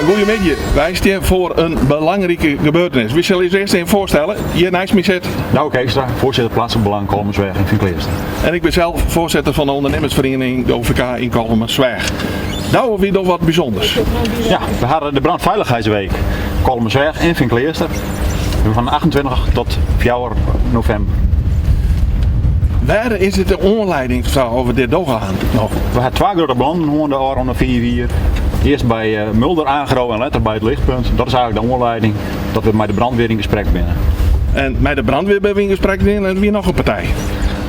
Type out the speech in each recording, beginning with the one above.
Goeiemiddei. Wy stean foar in belangrike gebeurtenis. Wy sille ús earst even foarstelle. Hjir neist my sit. Douwe Keegstra, foarsitter Plaatselijk Belang Kollumersweach yn Feankleaster. En ik bin sels foarsitter fan de ûndernimmersferiening de OVK yn Kollumersweach. Douwe, wy dogge wat bysûnders. Ja, we hawwe de Brandveiligheidsweek Kollumersweach en Feankleaster fan 28 tot 4 novimber. Wêr is it de oanlieding foar dat we dit dogge noch? We hawwe twa grutte brannen hân de ôfrûne 5 jier. Earst by eh, Mulder Agro en letter by it Lichtpunt. Dat is eigenlijk de oanlieding dat we mei de brandweer yn gesprek binne. En mei de brandweer binne we yn gesprek en der wie noch in partij.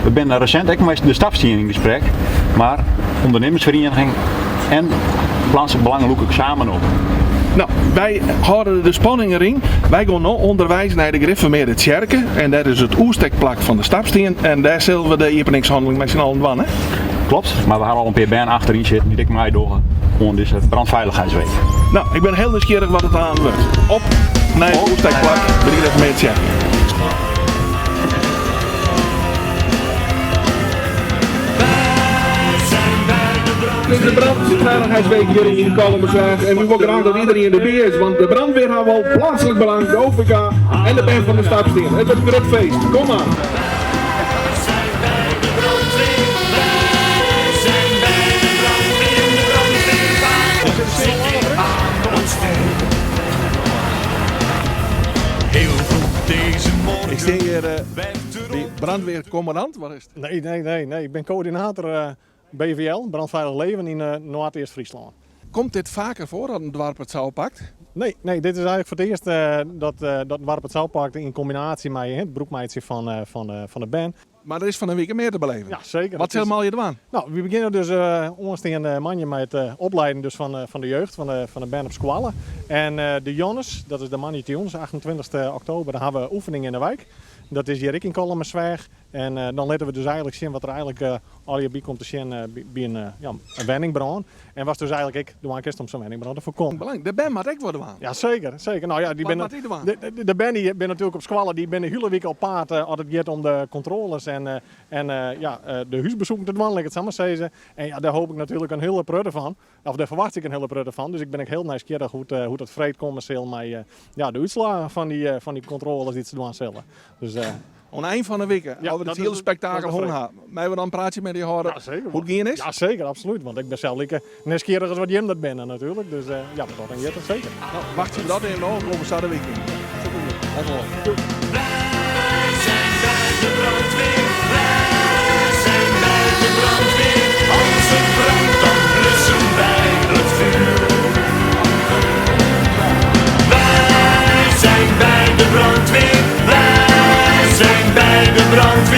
We binne resint ek mei de Stapstien yn gesprek, mar ûndernimmersferieniging en Pleatslik Belang lûke samen op. No, wy hâlde de spanning deryn. Wy gean no ûnderweis nei de Grifformearde Tsjerke en dêr is it oerstekplak fan de Stapstien en dêr sille we de iepeningshanneling mei syn allen dwaan, hè? Klopt, mar we hawwe al in pear bern achteryn sitten dy't ek meidogge oan dizze brandveiligheidsweek. No, ik bin hiel nijsgjirrich wat it aan wurdt. Op nei it oerstekplak by de Grifformearde Tsjerke. It is de brandveiligheidsweek hjir yn Kollumerzweach en wy wolle graach dat iderien derby is, want de brandweer ha wol Plaatselijk Belang, de OVK en de bern fan de Stapstien. It wurdt in grut feest. Kom mar! Ik stean hjir by brandweercommandant, wat is it? Nee, nee, nee, nee. Ik bin koördinator BVL, Brandveilig Leven, yn Noardeast-Fryslân. Komt dit faker foar dat in doarp it sa oppakt? Nee, nee, dit is eigenlik foar it earst dat dat in doarp it sa oppakt yn kombinaasje mei it brûk meitsjen fan, fan de bern. Mar der is fan 'e wike mear te beleven. Ja, seker. Wat sil allegear dwaan? No, wy begjinne dus oansteande moandei mei it oplieden dus fan de jeugd, fan de bern op skoalle. En de Jannes, dat is de moandeitejûn, 28 oktober, dan hawwe we oefening in de wijk. Dat is hjir ek yn Kollumersweach. En dan litte we dus eigenlik sjen wat der eigenlik allegear by komt te sjen by in, ja, in wenningbrân. En watst dus eigenlik ek dwaan kinst om sa'n wenningbrân te foarkommen. De bern moat ek wat dwaan. Ja, seker, seker. No ja, dy Wat binne, moat dy dwaan? de bern dy binne natuerlik op skoalle, dy binne de hiele wike op paad as it giet om de kontrôles en, en ja, de húsbesoeken te dwaan, lit ik it sa mar sizze. En ja, dêr hoop ik natuerlik in hiele protte fan. Of dêr ferwachtsje ik in hiele protte fan. Dus ik bin ek hiel nijsgjirrich hoe't, hoe't it freed komme sil mei ja, de útslaggen fan dy kontrôles dy't se dwaan sille. Dus, Oan de ein fan de wike, as we it hiele spektakel hân ha, meie we dan in praatsje mei dy hâlde hoe't it gien is? Ja, seker, absolút. Want ik bin sels like nijsgjirrich as wat jim dat binne natuerlik. Dus ja, wat dat oangiet, dat seker. No, wachtsje we dat even ôf, komme sa de wike yn. Dankewol. Wij zijn bij de brandweer, wij zijn bij de brandweer. Als het brandt, dan blussen wij het vuur. Wij zijn bij de brandweer, wij zijn bij de brandweer.